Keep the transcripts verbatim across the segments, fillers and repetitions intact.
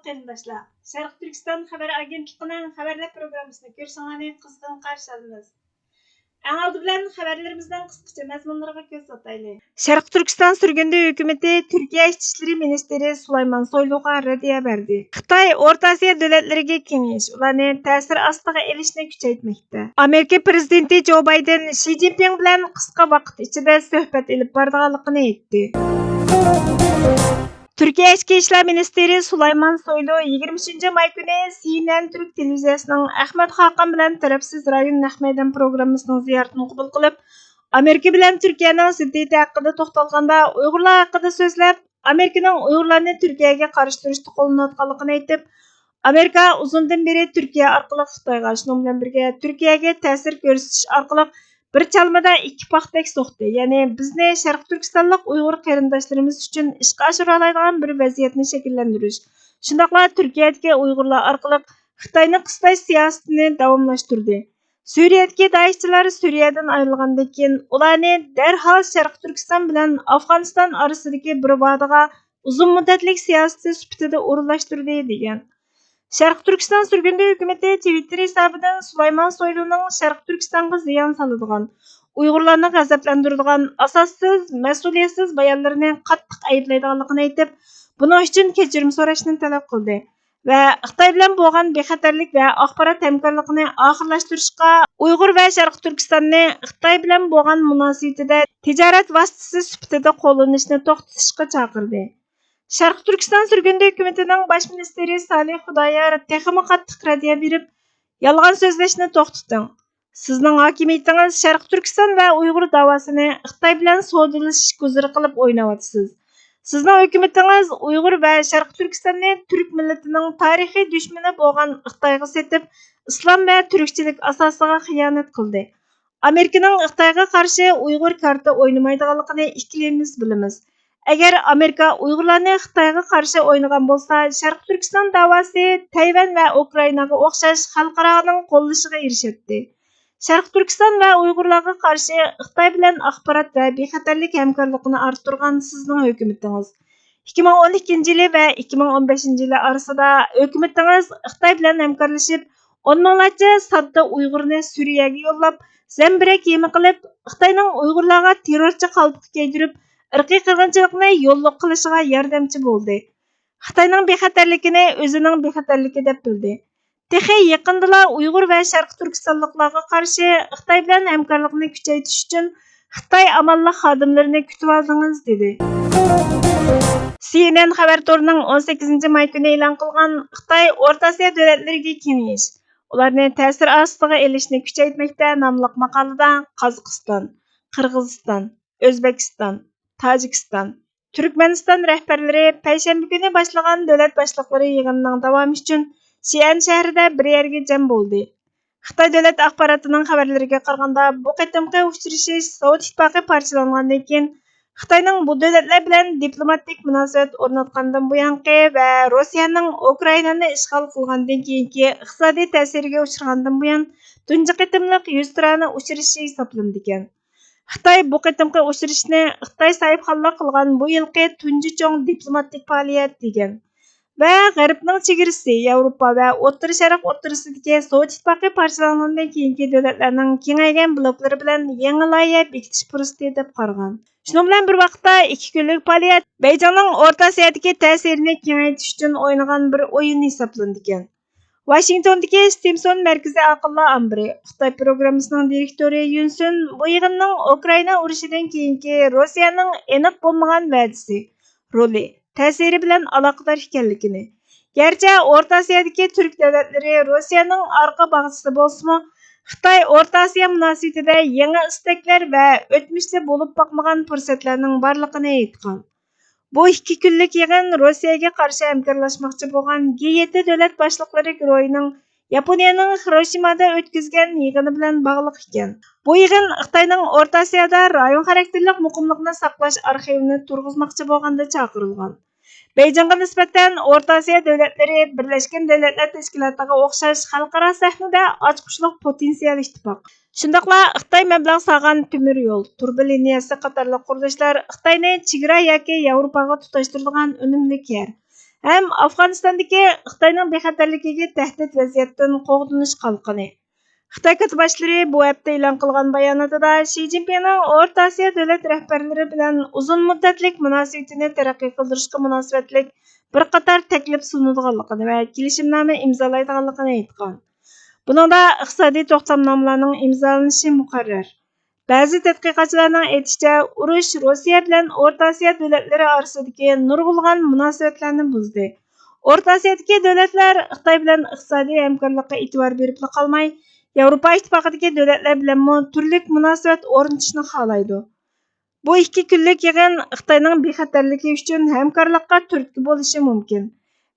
قېرىنداشلار، شەرقىي تۈركىستان خەۋەر ئاگېنتلىقىنىڭ خەۋەرلەر پروگراممىسىنى كۆرۈشۈڭلارنى قىزغىن قارشى ئالىمىز. ئەڭ ئالدى بىلەن خەۋەرلىرىمىزنىڭ قىسقىچە مەزمۇنلىرىغا كۆز ئاتايلى. شەرقىي تۈركىستان سۈرگۈندە ھۆكۈمىتى تۈركىيە ئىچكى ئىشلىرى مىنىستىرى سۇلايمان سويلۇغا رەددىيە بەردى. خىتاي ئورتا ئاسىيا دۆلەتلىرىگە كېڭىيىش، ئۇلارنى تەسىر ئاستىغا ئېلىشنى كۈچەيتمەكتە. ئامېرىكا پىرېزىدېنتى جو بايدېن شى جىنپىڭ بىلەن قىسقا ۋاقىت ئىچىدە سۆھبەت ئېلىپ بارىدىغانلىقىنى ئېيتتى. تۈركىيە ئىچكى ئىشلار مىنىستىرى سۇلايمان سويلۇ يىگىرمە ئۈچىنچى ماي كۈنى سىئېنئېن تۈرك تېلېۋىزىيەسىنىڭ ئەخمەت خاقان بىلەن تەرەپسىز رايون نەق مەيدان پروگراممىسىنىڭ زىيارىتىنى قوبۇل قىلىپ، ئامېرىكا بىلەن تۈركىيەنىڭ زىددىيىتى ھەققىدە توختالغاندا، ئۇيغۇرلار ھەققىدە سۆزلەپ، ئامېرىكىنىڭ ئۇيغۇرلارنى تۈركىيەگە قارشى تۇرۇشتا قوللىنىۋاتقانلىقىنى ئېيتىپ، ئامېرىكا ئۇزۇندىن بېرى تۈركىيە ئارقىلىق خىتايغا، شۇنىڭ بىلەن بىرگە تۈركىيەگە تەسىر كۆرسىتىش ئارقىلىق بىر چالمىدا ئىككى پاختەك سوقتى. يەنى بىزنى شەرقىي تۈركىستانلىق ئۇيغۇر قېرىنداشلىرىمىز ئۈچۈن ئىشقا ئاشۇرالايدىغان بىر ۋەزىيەتنى شەكىللەندۈرۈش، شۇنداقلا تۈركىيەدىكى ئۇيغۇرلار ئارقىلىق خىتاينى قىستاش سىياسىتىنى داۋاملاشتۇردى. سۈرىيەدىكى دائىشچىلار سۈرىيەدىن ئايرىلغاندىن كېيىن، ئۇلارنى دەرھال شەرقىي تۈركىستان بىلەن ئافغانىستان ئارىسىدىكى بىر ۋادىغا ئۇزۇن مۇددەتلىك سىياسىتى سۈپىتىدە ئورۇنلاشتۇردى، دېگەن. شەرقىي تۈركىستان سۈرگۈندە ھۆكۈمىتى تىۋىتتېر ھېسابىدىن سۇلايمان سويلۇنىڭ شەرقىي تۈركىستانغا زىيان سالىدىغان، ئۇيغۇرلارنى غەزەپلەندۈرىدىغان ئاساسسىز، مەسئۇلىيەتسىز بايانلىرىنى قاتتىق ئەيىبلەيدىغانلىقىنى ئېيتىپ، بۇنىڭ ئۈچۈن كەچۈرۈم سوراشنى تەلەپ قىلدى ۋە خىتاي بىلەن بولغان بىخەتەرلىك ۋە ئاخبارات ھەمكارلىقىنى ئاخىرلاشتۇرۇشقا، ئۇيغۇر ۋە شەرقىي تۈركىستاننى خىتاي بىلەن بولغان مۇناسىۋىتىدە تىجارەت ۋاسىتىسى سۈپىتىدە قوللىنىشنى توختىتىشقا چاقىردى. شەرقىي تۈركىستان سۈرگۈندە ھۆكۈمىتىنىڭ باش مىنىستىرى سالىھ خۇدايار تېخىمۇ قاتتىق رەددىيە بېرىپ، يالغان سۆزلەشنى توختىتىڭ. سىزنىڭ ھاكىمىيىتىڭىز شەرقىي تۈركىستان ۋە ئۇيغۇر داۋاسىنى خىتاي بىلەن سودىلىشىش گۈزىرى قىلىپ ئويناۋاتىسىز. سىزنىڭ ھۆكۈمىتىڭىز ئۇيغۇر ۋە شەرقىي تۈركىستاننى تۈرك مىللىتىنىڭ تارىخىي دۈشمىنى بولغان خىتايغا سېتىپ، ئىسلام ۋە تۈركچىلىك ئاساسىغا خىيانەت قىلدى. ئامېرىكىنىڭ خىتايغا قارشى ئۇيغۇر كارتا ئوينىمايدىغانلىقىنى ئىككىلىمىز بىلىمىز. ئەگەر ئامېرىكا ئۇيغۇرلارنى خىتايغا قارشى ئوينىغان بولسا، شەرقىي تۈركىستان داۋاسى تەيۋەن ۋە ئۇكرائىناغا ئوخشاش خەلقئارانىڭ قوللىشىغا ئېرىشەتتى. شەرقىي تۈركىستان ۋە ئۇيغۇرلارغا قارشى خىتاي بىلەن ئاخبارات ۋە بىخەتەرلىك ھەمكارلىقىنى ئارتتۇرغان سىزنىڭ ھۆكۈمىتىڭىز. ئىككى مىڭ ئون ئىككىنچى يىلى ۋە ئىككى مىڭ ئون بەشىنچى يىلى ئارىسىدا ھۆكۈمىتىڭىز خىتاي بىلەن ھەمكارلىشىپ، ئون مىڭلارچە ساددا ئۇيغۇرنى سۈرىيەگە يوللاپ، زەمبىرەك يېمە قىلىپ، خىتاينىڭ ئۇيغۇرلارغا تېررورچى قالپىقى كىيدۈرۈپ، ئىرقىي قىرغىنچىلىقنى يوللۇق قىلىشىغا ياردەمچى بولدى. خىتاينىڭ بىخەتەرلىكىنى ئۆزىنىڭ بىخەتەرلىكى دەپ بىلدى. تېخى يېقىندىلا ئۇيغۇر ۋە شەرقىي تۈركىستانلىقلارغا قارشى خىتاي بىلەن ھەمكارلىقنى كۈچەيتىش ئۈچۈن خىتاي ئامانلىق خادىملىرىنى كۈتۈۋالدىڭىز، دېدى. سىئېنئېن خەۋەر تورىنىڭ ئون سەككىزىنچى ماي كۈنى ئېلان قىلغان خىتاي ئورتا ئاسىيا دۆلەتلىرىگە كېڭىيىش، ئۇلارنى تەسىر ئاستىغا ئېلىشنى كۈچەيتمەكتە ناملىق ماقالىدا قازاقىستان، قىرغىزىستان، ئۆزبېكىستان، تاجىكىستان، تۈركمەنىستان رەھبەرلىرى پەيشەنبە كۈنى باشلىغان دۆلەت باشلىقلىرى يىغىنىنىڭ داۋامى ئۈچۈن شىئەن شەھىرىدە بىر يەرگە جەم بولدى. خىتاي دۆلەت ئاخباراتىنىڭ خەۋەرلىرىگە قارىغاندا، بۇ قېتىمقى ئۇچرىشىش سوۋېت ئىتتىپاقى پارچىلانغاندىن كېيىن، خىتاينىڭ بۇ دۆلەتلەر بىلەن دىپلوماتىك مۇناسىۋەت ئورناتقاندىن بۇيانقى ۋە روسىيەنىڭ ئۇكرائىنانى ئىشغال قىلغاندىن كېيىنكى ئىقتىسادىي تەسىرگە ئۇچرىغاندىن بۇيان تۇنجى قېتىملىق يۈزتۇرانە ئۇچرىشىش ھېسابلىنىدىكەن. خىتاي بۇ قېتىمقى ئۇچرىشىشنى خىتاي ساھىبخانلىق قىلغان بۇ يىلقى تۇنجى چوڭ دىپلوماتىك پائالىيەت دېگەن ۋە غەربنىڭ چېگرىسى ياۋروپا ۋە ئوتتۇرا شەرق ئوتتۇرىسىدىكى سوۋېت ئىتتىپاقى پارچىلانغاندىن كېيىنكى دۆلەتلەرنىڭ كېڭەيگەن بلوكلىرى بىلەن يېڭى لايىھە بېكىتىش پۇرسىتى دەپ قارىغان. شۇنىڭ بىلەن بىر ۋاقىتتا، ئىككى كۈنلۈك پائالىيەت بېيجىڭنىڭ ئورتا ئاسىيادىكى تەسىرىنى كېڭەيتىش ئۈچۈن ئوينىغان بىر ئويۇن ھېسابلىنىدىكەن. ۋاشىنگتوندىكى ستىمسون مەركىزىي ئاقىللار ئامبىرى، خىتاي پروگراممىسىنىڭ دىرېكتورى يۈن سۈن بۇ يىغىننىڭ ئۇكرائىنا ئۇرۇشىدىن كېيىنكى روسىيەنىڭ ئېنىق بولمىغان ۋەدىسى، رولى، تەسىرى بىلەن ئالاقىدار ئىكەنلىكىنى، گەرچە ئورتا ئاسىيادىكى تۈرك دۆلەتلىرى روسىيەنىڭ ئارقا باغچىسى بولسىمۇ، خىتاي ئورتا ئاسىيا مۇناسىۋىتىدە يېڭى ئىستەكلەر ۋە ئۆتمۈشتە بولۇپ باقمىغان پۇرسەتلەرنىڭ بارلىقىنى ئېيتقان. بۇ ئىككى كۈنلۈك يىغىن روسىيەگە قارشى ھەمكارلاشماقچى بولغان جى يەتتە دۆلەت باشلىقلىرى گۇرۇھىنىڭ ياپونىيەنىڭ خىروشىمادا ئۆتكۈزگەن يىغىنى بىلەن باغلىق ئىكەن. بۇ يىغىن خىتاينىڭ ئورتا ئاسىيادا رايون خاراكتېرلىك مۇقىملىقنى ساقلاش ئارخىۋىنى تۇرغۇزماقچى بولغاندا چاقىرىلغان. بېيجىڭغا نىسبەتەن ئورتا ئاسىيا دۆلەتلىرى بىرلەشكەن دۆلەتلەر تەشكىلاتىغا ئوخشاش خەلقئارا سەھنىدە ئاچقۇچلۇق پوتېنسىيال ئىتتىپاق. شۇنداقلا خىتاي مەبلەغ سالغان تۆمۈر يول، تۇرۇبا لىنىيەسى قاتارلىق قۇرۇلۇشلار خىتاينى چېگرا ياكى ياۋروپاغا تۇتاشتۇرىدىغان ئۈنۈملۈك يەر، ھەم ئافغانىستاندىكى خىتاينىڭ بىخەتەرلىكىگە تەھدىت ۋەزىيەتتىن قوغدىنىش قالقىنى. خىتاي كاتتىباشلىرى بۇ ھەپتە ئېلان قىلغان باياناتىدا شى جىنپىڭنىڭ ئورتا ئاسىيا دۆلەت رەھبەرلىرى بىلەن ئۇزۇن مۇددەتلىك مۇناسىۋىتىنى تەرەققىي قىلدۇرۇشقا مۇناسىۋەتلىك بىر قاتار تەكلىپ سۇنىدىغانلىقىنى ۋە كېلىشىمنامە ئىمزالايدىغانلىقىنى ئېيتقان. بۇنىڭدا ئىقتىسادىي توختامنامىلارنىڭ ئىمزالىنىشى مۇقەررەر. بەزى تەتقىقاتچىلارنىڭ ئېيتىشىچە، ئۇرۇش روسىيە بىلەن ئورتا ئاسىيا دۆلەتلىرى ئارىسىدىكى نۇرغۇنلىغان مۇناسىۋەتلەرنى بۇزدى. ئورتا ئاسىيادىكى دۆلەتلەر خىتاي بىلەن ئىقتىسادىي ھەمكارلىققا ئېتىبار بېرىپلا قالماي، ياۋروپا ئىتتىپاقىدىكى دۆلەتلەر بىلەنمۇ تۈرلۈك مۇناسىۋەت ئورنىتىشنى خالايدۇ. بۇ ئىككى كۈنلۈك يىغىن خىتاينىڭ بىخەتەرلىكى ئۈچۈن ھەمكارلىققا تۈرتكە بولۇشى مۇمكىن.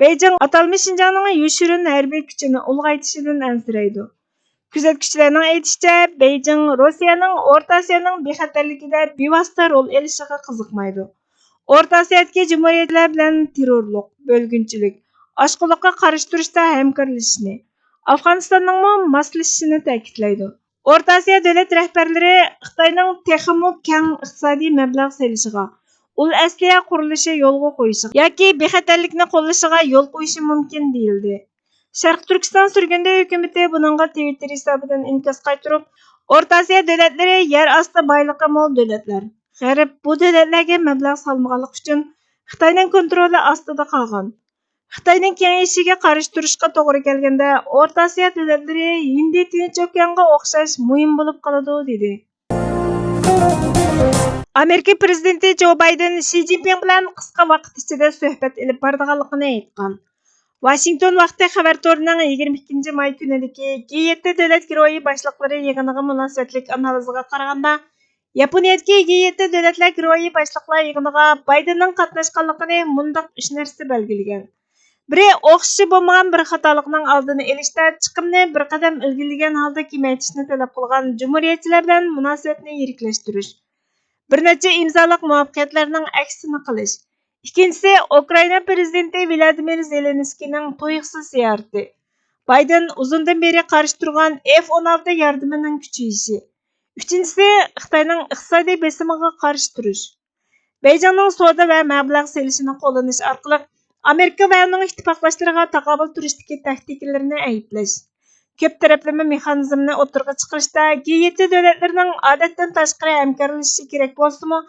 بېيجىڭ ئاتالمىش شىنجاڭنىڭ يوشۇرۇن ھەربىي كۈچىنى ئۇلغايتىشىدىن ئەنسىرەيدۇ. كۆزەتكۈچىلەرنىڭ ئېيتىشىچە، بېيجىڭ روسىيەنىڭ ئورتا ئاسىيانىڭ بىخەتەرلىكىدە بىۋاسىتە رول ئېلىشىغا قىزىقمايدۇ. ئورتا ئاسىيادىكى جۇمھۇرىيەتلەر بىلەن تېررورلۇق، بۆلگۈنچىلىك، ئاشقۇنلۇققا قارشى تۇرۇشتا ھەمكارلىشىشنى، ئافغانىستاننىڭمۇ ماسلىشىشىنى تەكىتلەيدۇ. ئورتا ئاسىيا دۆلەت رەھبەرلىرى خىتاينىڭ تېخىمۇ كەڭ ئىقتىسادىي مەبلەغ سېلىشىغا، ئۇل ئەسلىھە قۇرۇلۇشى يولغا قويۇشىغا ياكى بىخەتەرلىكنى قوللىشىغا يول قويۇشى مۇمكىن، دېيىلدى. شەرقىي تۈركىستان سۈرگۈندە ھۆكۈمىتى بۇنىڭغا تىۋىتتېر ھېسابىدىن ئىنكاس قايتۇرۇپ، ئورتا ئاسىيا دۆلەتلىرى يەر ئاستى بايلىقى مول دۆلەتلەر، غەرب بۇ دۆلەتلەرگە مەبلەغ سالمىغانلىقى ئۈچۈن خىتاينىڭ كونترولى ئاستىدا قالغان. خىتاينىڭ كېڭىيىشىگە قارشى تۇرۇشقا توغرا كەلگەندە، ئورتا ئاسىيا دۆلەتلىرى ھىندى تىنچ ئوكيانغا ئوخشاش مۇھىم بولۇپ قالىدۇ، دېدى. ئامېرىكا پىرېزىدېنتى جو بايدېن شى جىنپىڭ بىلەن قىسقا ۋاقىت ئىچىدە سۆھبەت ئېلىپ بارىدىغانلىقىنى ئېيتقان. ۋاشىنگتون ۋاقتى خەۋەر تورىنىڭ يىگىرمە ئىككىنچى ماي كۈنىدىكى جى يەتتە دۆلەت گىروھى باشلىقلىرى يىغىنىغا مۇناسىۋەتلىك ئانالىزىغا قارىغاندا، ياپونىيەدىكى جى يەتتە دۆلەتلەر گىروھى باشلىقلار يىغىنىغا بايدېننىڭ قاتناشقانلىقىنى مۇنداق ئۈچ نەرسە بەلگىلىگەن. بىرى، ئوخشىشى بولمىغان بىر خاتالىقنىڭ ئالدىنى ئېلىشتا چىقىمنى بىر قەدەم ئىلگىرىلىگەن ھالدا كېمەيتىشنى تەلەپ قىلغان جۇمھۇرىيەتچىلەر بىلەن مۇناسىۋەتنى يىرىكلەشتۈرۈش. بىر نەچچە ئىمزالىق مۇۋەپپەقىيەتلەرنىڭ ئەكسىنى قىلىش. ئىككىنچىسى، ئۇكرائىنا پىرېزىدېنتى ۋىلادىمىر زېلېنسكىينىڭ تۇيۇقسىز زىيارىتى. بايدېن ئۇزۇندىن بېرى قارشى تۇرغان ئېف ئون ئالتە ياردىمىنىڭ كۈچىيىشى. ئۈچىنچىسى، خىتاينىڭ ئىقتىسادىي بېسىمىغا قارشى تۇرۇش. بېيجىڭنىڭ سودا ۋە مەبلەغ سېلىشىنى قوللىنىش ئارقىلىق ئامېرىكا ۋە ئۇنىڭ ئىتتىپاقداشلىرىغا تاقابىل تۇرۇشتىكى تاكتىكىلىرىنى ئەيىبلەش. كۆپ تەرەپلىمە مېخانىزمىنى ئوتتۇرىغا چىقىرىشتا جى يەتتە دۆلەتلىرىنىڭ ئادەتتىن تاشقىرى ھەمكارلىشىشى كېرەك بولسىمۇ،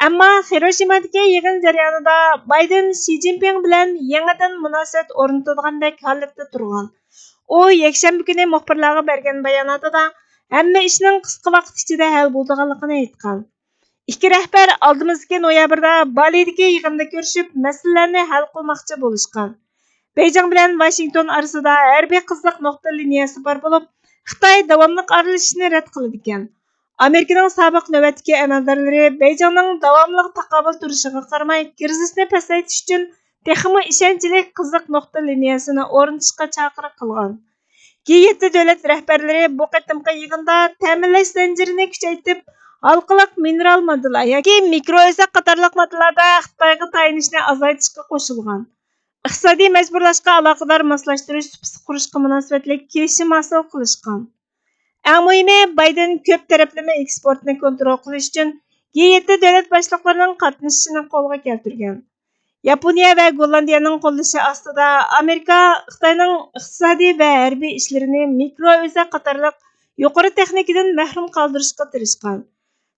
ئەمما خىروشىمادىكى يىغىن جەريانىدا بايدېن شى جىنپىڭ بىلەن يېڭىدىن مۇناسىۋەت ئورنىتىدىغاندەك ھالەتتە تۇرغان. ئۇ يەكشەنبە كۈنى مۇخبىرلارغا بەرگەن باياناتىدا ھەممە ئىشنىڭ قىسقا ۋاقىت ئىچىدە ھەل بولىدىغانلىقىنى ئېيتقان. ئىككى رەھبەر ئالدىمىزدىكى نويابىردا بالىدىكى يىغىندا كۆرۈشۈپ، مەسىلىلەرنى ھەل قىلماقچى بولۇشقان. بېيجىڭ بىلەن ۋاشىنگتون ئارىسىدا ھەربىي قىزىق نۇقتا لىنىيەسى بار بولۇپ، خىتاي داۋاملىق ئارىلىشىشنى رەت قىلىدىكەن. ئامېرىكىنىڭ سابىق نۆۋەتتىكى ئەمەلدارلىرى بېيجىڭنىڭ داۋاملىق تاقابىل تۇرۇشىغا قارىماي، كىرىزىسنى پەسەيتىش ئۈچۈن تېخىمۇ ئىشەنچلىك قىزىق نۇقتا لىنىيەسىنى ئورنىتىشقا چاقىرىق قىلغان. جى يەتتە دۆلەت رەھبەرلىرى بۇ قېتىمقى يىغىندا تەمىنلەش زەنجىرىنى كۈچەيتىپ، ھالقىلىق مىنېرال ماددىلار ياكى مىكرو ئۆزەك قاتارلىق ماددىلاردا خىتايغا تايىنىشنى ئازايتىشقا قوشۇلغان. ئىقتىسادىي مەجبۇرلاشقا ئالاقىدار ماسلاشتۇرۇش سۇپىسى قۇرۇشقا مۇناسىۋەتلىك كېلىشىم ھاسىل قىلىشقان. ئەڭ مۇھىمى، بايدېن كۆپ تەرەپلىمە ئېكسپورتنى كونترول قىلىش ئۈچۈن جى يەتتە دۆلەت باشلىقلىرىنىڭ قاتنىشىشىنى قولغا كەلتۈرگەن. ياپونىيە ۋە گوللاندىيەنىڭ قوللىشى ئاستىدا ئامېرىكا خىتاينىڭ ئىقتىسادىي ۋە ھەربىي ئىشلىرىنى مىكرو ئۆزەك قاتارلىق يۇقىرى تېخنىكىدىن مەھرۇم قالدۇرۇشقا تىرىشقان.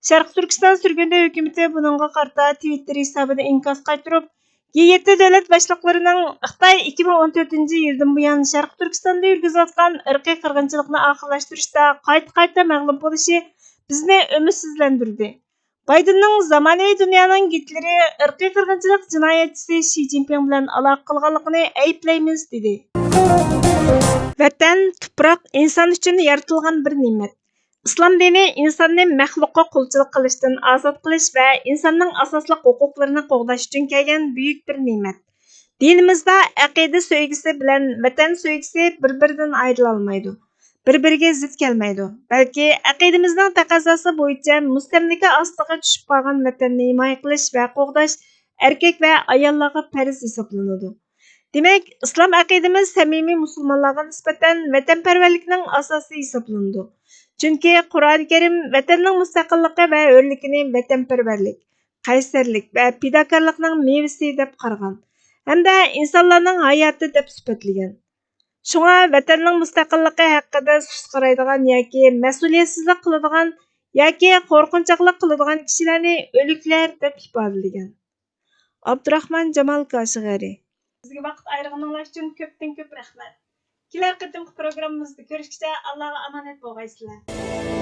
شەرقىي تۈركىستان سۈرگۈندە ھۆكۈمىتى بۇنىڭغا قارىتا تىۋىتتېر ھېسابىدا ئىنكاس قايتۇرۇپ، جى يەتتە دۆلەت باشلىقلىرىنىڭ خىتاي ئىككى مىڭ ئون تۆتىنچى يىلدىن بۇيان شەرقىي تۈركىستاندا يۈرگۈزۈۋاتقان ئىرقىي قىرغىنچىلىقنى ئاخىرلاشتۇرۇشتا قايتا-قايتا مەغلۇپ بولۇشى بىزنى ئۈمىدسىزلەندۈردى. بايدېننىڭ زامانىۋى دۇنيانىڭ گىتلېرى، ئىرقىي قىرغىنچىلىق جىنايەتچىسى شى جىنپىڭ بىلەن ئالاقە قىلغانلىقىنى ئەيىبلەيمىز، دېدى. ۋەتەن، تۇپراق ئىنسان ئۈچۈن يارىتىلغان بىر نېمەت. ئىسلام دىنى ئىنساننى مەخلۇققا قۇلچىلىق قىلىشتىن ئازاد قىلىش ۋە ئىنساننىڭ ئاساسلىق ھوقۇقلىرىنى قوغداش ئۈچۈن كەلگەن بۈيۈك بىر نېمەت. دىنىمىزدا ئەقىدە سۆيگۈسى بىلەن ۋەتەن سۆيگۈسى بىر-بىرىدىن ئايرىلالمايدۇ، بىر-بىرىگە زىت كەلمەيدۇ، بەلكى ئەقىدىمىزنىڭ تەقەززاسى بويىچە مۇستەملىكە ئاستىغا چۈشۈپ قالغان ۋەتەننى ھىمايە قىلىش ۋە قوغداش ئەركەك ۋە ئاياللارغا پەرز ھېسابلىنىدۇ. دېمەك، ئىسلام ئەقىدىمىز سەمىمىي مۇسۇلمانلارغا نىسبەتەن ۋەتەنپەرۋەرلىكنىڭ ئاساسى ھېسابلىنىدۇ. چۈنكى قۇرئان كەرىم ۋەتەننىڭ مۇستەقىللىقى ۋە ھۆرلۈكىنى ۋەتەنپەرۋەرلىك، قەيسەرلىك ۋە پىداكارلىقنىڭ مېۋىسى دەپ قارىغان. ھەمدە ئىنسانلارنىڭ ھاياتى دەپ سۈپەتلىگەن. شۇڭا ۋەتەننىڭ مۇستەقىللىقى ھەققىدە سۇس قارايدىغان ياكى مەسئۇلىيەتسىزلىك قىلىدىغان ياكى قورقۇنچاقلىق قىلىدىغان كىشىلەرنى ئۆلۈكلەر دەپ ئىپادىلىگەن. ئابدۇراخمان جامال كاشىغەرى. بىزگە ۋاقىت ئايرىغىنىڭلار ئۈچۈن كۆپتىن كۆپ رەھمەت. كېلەر قېتىمقى پروگراممىمىزدا كۆرۈشكىچە ئاللاغا ئامانەت بولغايسىلەر.